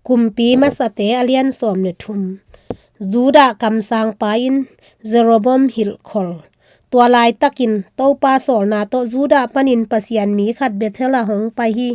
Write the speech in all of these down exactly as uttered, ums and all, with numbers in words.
Kumpi Masate a lian sawm le thum. Judah kamsangpa in Jeroboam hilhkhol. Tua laitakin Topa sawlna tawh Judah panin Pasian mi khat Bethel ah hong pai hi.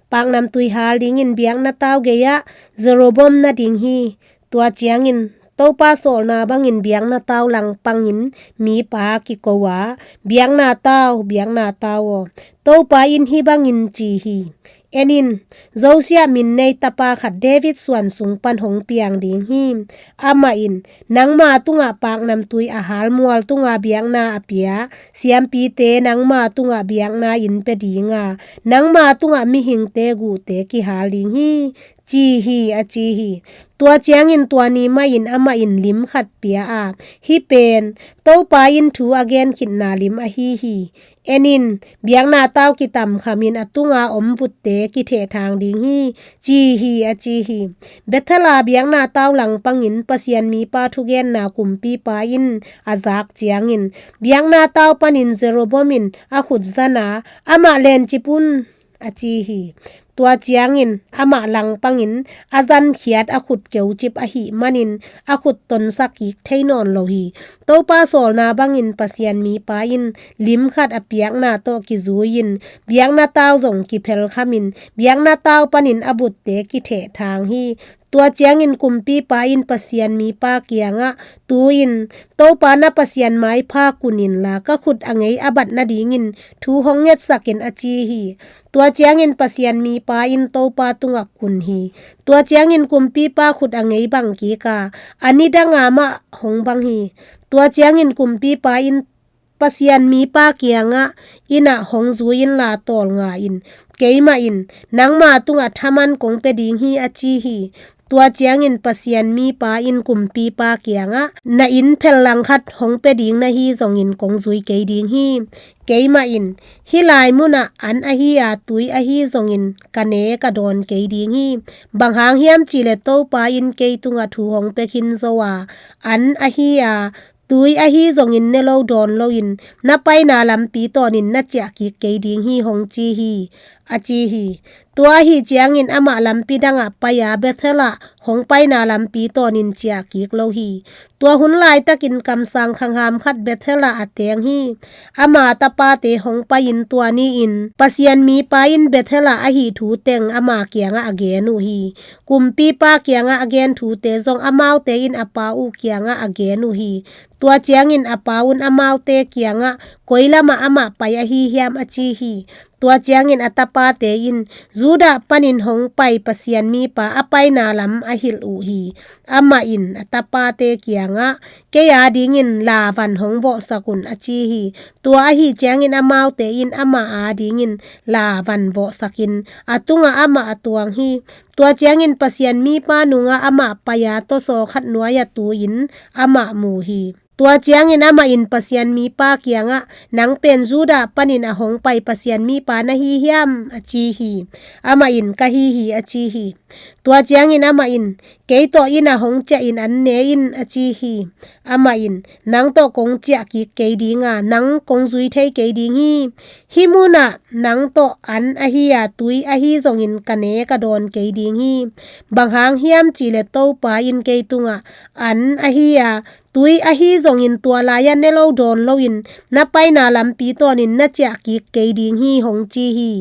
Paknamtui hal dingin biakna tau gei-ah Jeroboam na ding hi. Tua ciangin Topa sawlna bangin biakna tau langpangin mipa kiko a, "Biakna tau, biakna tau aw, Topa in hih bangin ci hi: En in, Josiah min nei tapa khat David suan sung pan hong piang ding hi. Amah in nangma tungah paknamtui a hal, mual tungah biakna a pia, siampite nangma tungah biakna in pia ding a, nangma tungah mihingte guhte kihal ding hi," ci hi, a ci hi. Tua ciangin tua ni mah in amah in lim khat pia a, "Hih pen Topa in thu a gen khitna lim ahi hi. En in, biakna tau kitamkhamin a tunga om vutte kithehthang ding hi," ci hi, a ci hi. Bethel a biakna tau langpangin Pasian mipa thugenna kumpipa in a zak ciangin, biakna tau panin Jeroboam in a khut zan a, "Amah lencip un," a ci hi. Tua ciangin amah langpangin a zankhiat a khut keucip ahih manin a khut tonsak kik thei nawn lo hi. Topa sawlna bangin Pasian mipa in lim khat a piakna tawh kizui-in biakna tau zong kiphelkhamin biakna tau panin a vutte kithehthang hi. Tua ciangin kumpipa in Pasian mipa kiangah, "Tu-in Topa na Pasian maipha kun inla, ka khut a ngei a bat nadingin thu hong ngetsak in," a ci hi. Tua ciangin Pasian mipa in Topa tungah kun hi. Tua ciangin kumpipa khut a ngei bang kik a, a nidanga mah hong bang hi. Tua ciangin kumpipa in Pasian mipa kiangah, "Inn ah hong zui inla tawlnga in, keimah in nangma tungah thaman kong pia ding hi," a ci hi. Tua ciangin Pasian mipa in kumpipa kiangah, "Na inn phel langkhat hong pia ding na hi zongin kong zui kei ding hi. Keimah in hih lai munah an ahi a tui ahi zongin ka ne ka dawn kei ding hi. Bang hang hiam cihleh Topa in kei tungah thu hong pia khin zo a, an ahi a tui ahi zongin ne lo dawn loin na paina lampi tawnin na ciah kik kei ding hi," hong ci hi, a ci hi. Tua ahi ciangin amah lampi dangah pai a, Bethel ah hong paina lampi tawnin ciah kik lo hi. Tua hun laitakin kamsang khangham khat Bethel ah a teng hi. Ama tapate hong pai-in tua ni-in Pasian mipa in Bethel ah a hih thu teng ama kiangah a gen uh hi. Kumpipa kiangah a gen thute zong amaute in a pa uh kiangah a gen uh hi. Tua ciangin a pa un amaute kiangah, "Koi lamah amah pai ahi hiam?" a ci hi. Tua ciangin a tapate in, "Judah panin hong pai Pasian mipa a paina lam a hilh uh hi. Amah in a tapate kiangah, 'Kei a dingin la van hong vawhsak un,' a ci hi." Tua ahi ciangin amaute in amah a dingin la van vawhsakin a tungah amah a tuang hi. Tua ciangin Pasian mipa nungah amah pai a, tawsaw khat nuai-ah tu-in amah mu hi. Tua ciangin amah in Pasian mipa kiangah, "Nang pen Judah panin a hong pai Pasian mipa na hi hiam?" a ci hi. Amah in, "Ka hi hi," a ci hi. Tua ciangin amah in, "Kei tawh inn ah hong ciah in, an ne in," a ci hi. Amah in, "Nang tawh kong ciah kik kei ding a, nang kong zui thei kei ding hi. Hih munah nang tawh an ahi a tui ahi zongin ka ne ka dawn kei ding hi. Bang hang hiam cihleh Topa in kei tungah an ahi a tui ahi zongin tua lai-ah ne lo dawn loin na paina lampi tawnin na ciah kik kei ding hi," hong ci hi,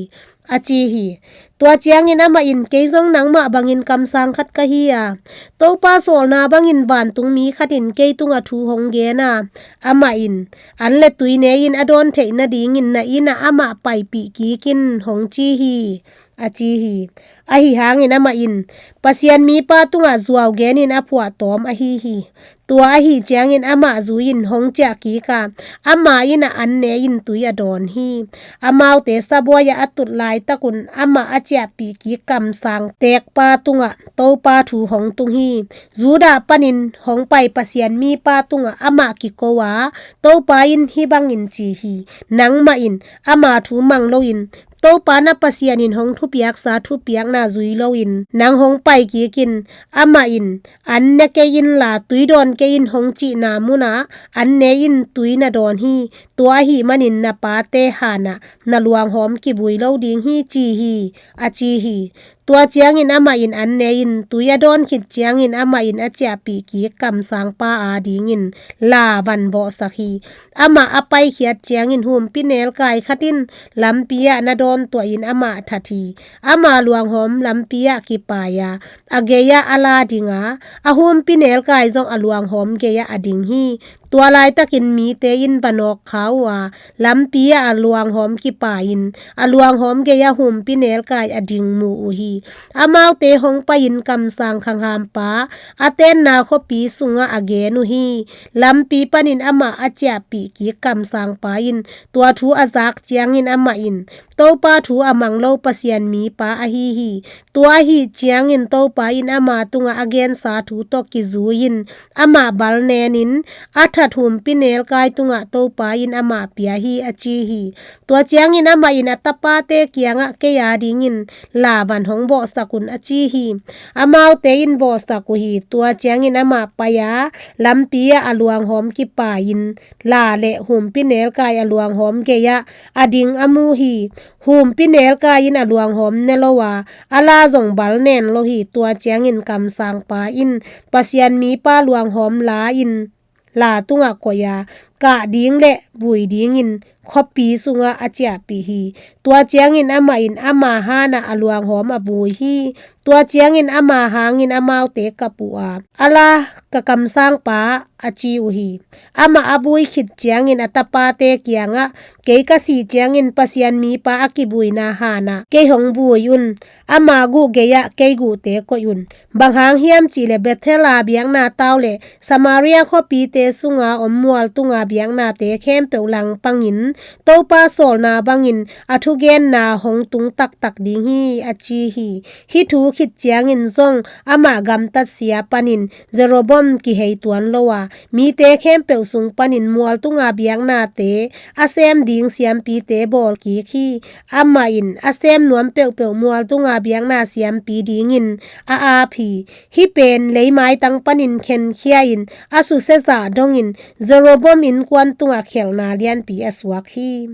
a ci hi. Tua ciangin amah in, "Kei zong nangmah bangin kamsang khat ka hi a, Topa sawlna bangin vantung mi khat in kei tungah thu hong gen a, amah in an le tui ne-in a dawn theih nadingin na inn ah amah paipih kik in," hong ci hi, a ci hi. Ahi hangin amah in Pasian mipa tungah zuau genin a phuahtawm ahi hi. Tua ahi ciangin amah zui-in hong ciah kik a, ama inn ah an ne-in tui a dawn hi. Amaute sabuai-ah a tut laitakun amah a ciahpih kik kamsang tekpa tungah Topa thu hong tung hi. Judah panin hong pai Pasian mipa tungah amah kiko a, Topa in hih bangin ci hi: "Nangmah in ama thu mang loin Topa na Pasian in hong thupiaksa thupiakna zui loin nang hong pai kikin, amah in, 'An ne kei inla tui dawn kei in,' hong cihna munah an ne in tui na dawn hi. Tua ahih manin na pate hanah na luanghawm kivui lo ding hi, ci hi, a ci hi. Tua ciangin amah in an ne in tui a dawn khit ciangin amah in a ciahpih kik kamsangpa adingin la van vawhsak hi. Amah a paikhiat ciangin humpinelkai khat in lampi ah na dawn tuahin amah that hi. Ama luanghawm lampi ah kipai a, a gei-ah a la ding a, a humpinelkai zong a luanghawm gei-ah a ding hi. Tua laitakin mite in va nawk kha uh a, lampi ah a luanghawm kipai-in a luanghawm gei-ah humpinelkai a ding mu uh hi. Amaute hong pai-in kamsang khanghampa a tenna khuapi sungah a gen uh hi. Lampi panin amah a ciahpih kik kamsangpa in tua thu a zak ciangin amah in, Topa thu a mang lo Pasian mipa ahi hi. Tua ahih ciangin Topa in ama tungah a gensa thu tawh kizui-in amah balnenin a that humpinelkai tungah Topa in amah pia hi, a ci hi. Tua ciangin amah in a tapate kiangah, 'Kei adingin la van hong vawhsak un,' a ci hi. Amaute in vawhsak uh hi. Tua ciangin amah pai a, lampi ah a luanghawm kipai-in la le humpinelkai a luanghawm gei-ah a ding a mu hi. Humpinelkai in a luanghawm ne lo a, a la zong balnen lo hi. Tua ciangin kamsangpa in Pasian mipa luanghawm la in la tungah koih a, kah ding le vui dingin khuapi sungah a ciahpih hi. Tua ciangin amah in ama hanah a luanghawm a vui hi. Tua ciangin ama hangin amaute kap uh a, 'A la, ka kamsangpa,' a ci uh hi. Amah a vui khit ciangin a tapate kiangah, 'Kei ka sih ciangin Pasian mipa a kivuina hanah kei hong vui un. Ama guh gei-ah kei guhte koih un. Bang hang hiam cihleh Bethel a biakna tau le Samaria khuapite sunga om mualtunga biaknate khempeuh langpangin Topa sawlna bangin a thugenna hong tung taktak ding hi,' a ci hi. Hih thu khit ciangin zong amah gamtatsia panin Jeroboam kihei tuan lo a, mite khempeuh sung panin mualtunga biaknate a sem ding siampite bawl kik hi. Amah in a sem nuam peuhpeuh mualtunga biakna siampi dingin a ap hi. Hih pen leimaitang panin khenkhia-in a susia zah dongin Jeroboam innkuan tungah khelhna lianpi a suak hi.